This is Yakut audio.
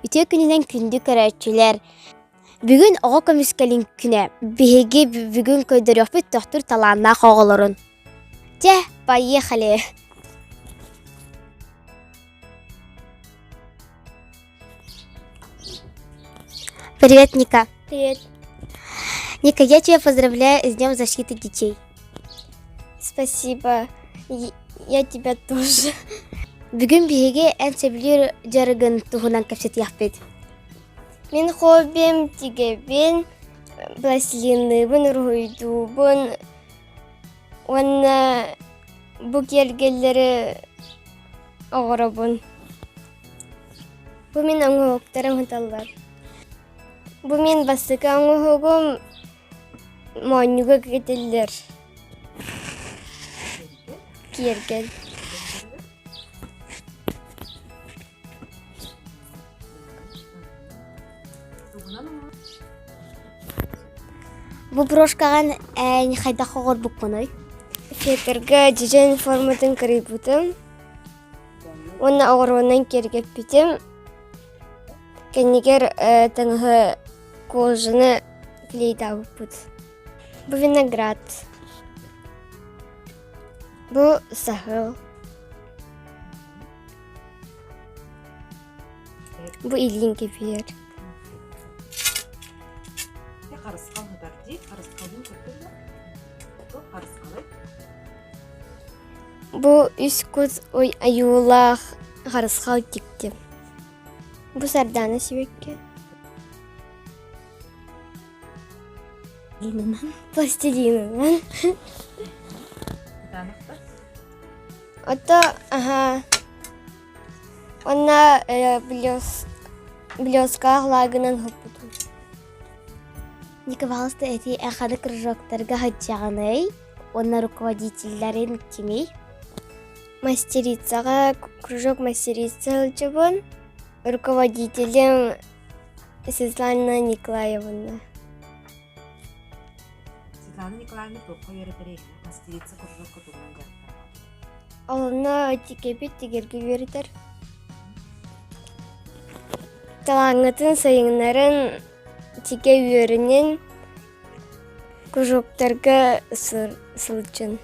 Үтүө күнүнэн күндү көрөөччүлэр! Бүгүн оҕо көмүскэлин күнэ. Биһиги бүгүн көрдөрүөхпүт төхтүр талааннаах оҕолорун. Дьэ, поехали! Привет, Ника. Привет. Ника, я тебя поздравляю с Днем защиты детей. Спасибо. Я тебя тоже. Бүгүн биһиги эн сөбүлүүр дьарыгын туһунан кэпсэтиэхпит. Мин хоббим тигэбин, пластилинныыбын, уруһуйдуубун уонна бу киэргэллэри оҥоробун. Бу мин оҥоһуктарым сыталлар. Бу мин бастакы оҥоһугум моонньуга кэтиллэр киэргэл. Бу брошкаҕын эн хайдах оҕорбуккунуй? Фетрга дьүдьэн форматын кырыйбытым уонна оҕуруонан киэргэппитим. Кэннигэр таҥаһы кожаны клейдаабыппыт. Бу виноград. Бу саһыл. Бу илиин кэбиһэр. Харысхал сытар дии. Харысхалын көрдүн да? Туох харысхалый? Бу үс кут ойуулаах харысхал тиктим. Бу сардаана сибэкки. Пластилинынан. Кытаанахтар. Ото аха Уонна блёс блёскаах лаагынан хоппутум. Ника, пожалуйста, эти эханы кружоктарга сылдьаҕыный уонна руководителлэрин кимий? Мастерицаҕа кружок мастерица сылдьабын. Руководителем Светлана Николаевна. Светлана Николаевна туохха үөрэтэрий? Мастерица кружокка тугунан дьарыктанар? Онно тикэбит тигэргэ үөрэтэр. Талааҥҥытын сайыннарын тигэ үөрэнин кружоктарга сылдьын.